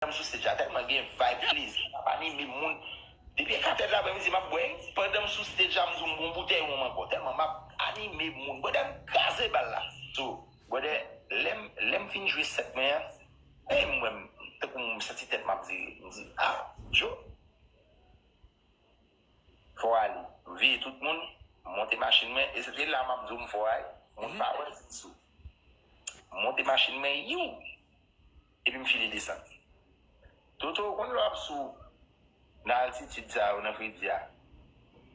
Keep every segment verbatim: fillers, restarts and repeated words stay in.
Pandan m sou stage la, tèlman gen vibe plezi, m ap anime moun. Depi e katè de lapremidi, m ap bwè. Pandan m sou stage la, m di w m gon boutèy wonm ankò. Tèlman m ap anime moun. Brother, m kraze bal la. So, brother, lè m, lè m fin jwe sèt mwen an, hey, m wè m, tankou m santi tèt m ap vire. M di, ah, Joe, fò ale. M veye tout moun, m monte machin mwen, e se te la m ap di w m fò a, moun pa wè m sou. M monte machin mwen, you! Epi m file desann. Toto, ou konn lè w ap sou nan altitid sa yo, nan fredi a.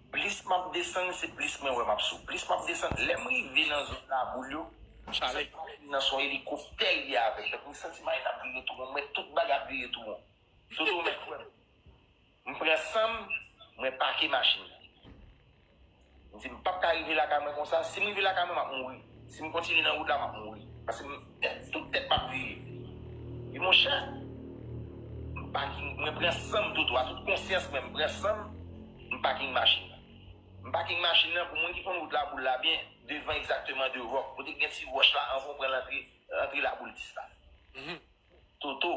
Plis m ap desann, se plis mwen wè m ap sou. Plis m ap desann, lè m rive nan zòn laboul yo, m santi nan son elikoptè li avè l. Tankou m santi machin ap vire touwon, m wè tout bagay ap vire touwon. Toto, ou mèt wè m. M pran san m, mwen pake machin nan. M di, m p ap ka rive lakay mwen konsa. Si m rive lakay mwen, m ap mouri. Si m kontinye nan wout la, m ap mouri. Paske m, tèt, tout tèt m ap vire. Epi monchè, m paking, mwen pran san m, Toto, a tout konsyans mwen, m pran san m, m paking machin nan. M paking machin nan, pou moun ki konn wout laboul la byen, devan egzakteman de Rock, kote gen ti wòch la, anvan w pran lantre, antre laboul dis la. Toto,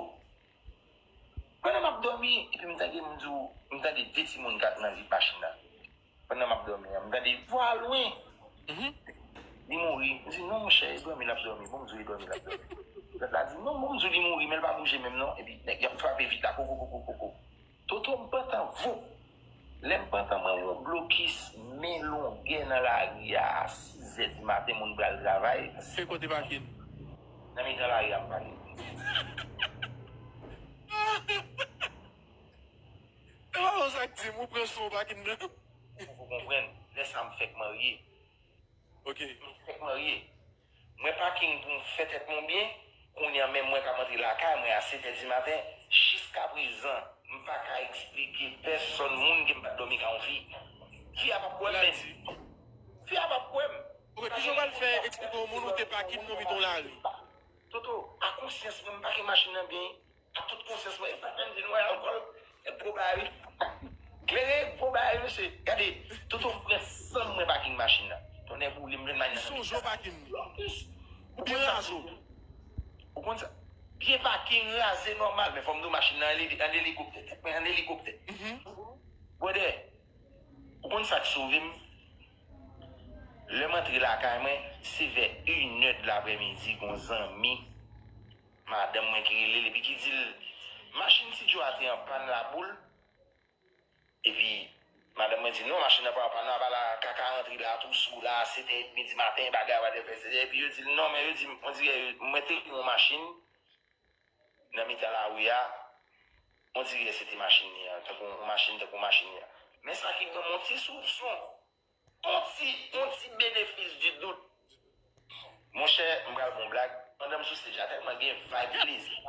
pandan m ap dòmi, epi m tande, m di w, m tande de timoun k ap nan vip machin nan. Pandan m ap dòmi an, m tande vwa lwen. Li mouri. M di, non, monchè, e dòmi l ap dòmi. Bon, m di w, e dòmi l ap dòmi. Lòt la di, non, bon, m di w, li mouri, men l pa bouje menm, non. Epi, nèg yo ap frape vit la, koko, koko, koko. Toto, m pantan voup. Lè m pantan, mwen wè yon blokis, men longè nan lari a, a sizè di maten, moun pral travay. Se kote pakin? Nan mitan lari a, m pakin. E pa konsa k di m, ou pran sou pakin nan. Ou konprann, lè sa m fèk marye. Ok. M fèk marye. Mwen paking pou m fè tèt mwen byen. Kounye a menm mwen k ap antre lakay mwen a sèt è di maten. Jiskaprezan, m pa ka eksplike pèsonn moun ke m pa t dòmi ka yon fi. Fi a p ap kwè m, men. Fi a p ap kwè m. Ok, kijan w pral fè eksplike yon moun ou te paking nan mitan yon lari? Toto, a konsyans mwen, m pake machin nan byen. A tout konsyans mwen, e sa k fè m di nou wè alkòl, e gwo bagay wi. Klere, gwo bagay wi, mesye. Gade, Toto, m pran san m, mwen paking machin nan. Tonnè boule, m jwenn machin nan. Sou jo paking. Ou byen raze w. Ou konn sa? Byen paking, raze nòmal, men fò m di w machin nan an eli-, an elikoptè. Tèt mwen an elikoptè. Brother, ou konn sa k sove m? Lè m antre lakay mwen, se vè inè de laprèmidi, gon zanmi madanm mwen ki rele l epi ki di l, machin Ti Djo a te an pàn laboul. Epi, madanm mwen di, non, machin nan pa an pàn, non, apa la, kaka antre la, tou sou la, sèt è edmi di maten, bagay, whatever, etsetera. Epi yo di l, non, men yo di, on dirè, mwen te gen yon machin nan mitan lari a, on dirè se te machin li an, tankou yon machin, tankou machin li an. Men sa ki ban m yon ti soupson. On ti, on ti benefis di dout. Monchè, m pral ba w yon blag. Pandan m sou stage la, tèlman gen vibe plezi.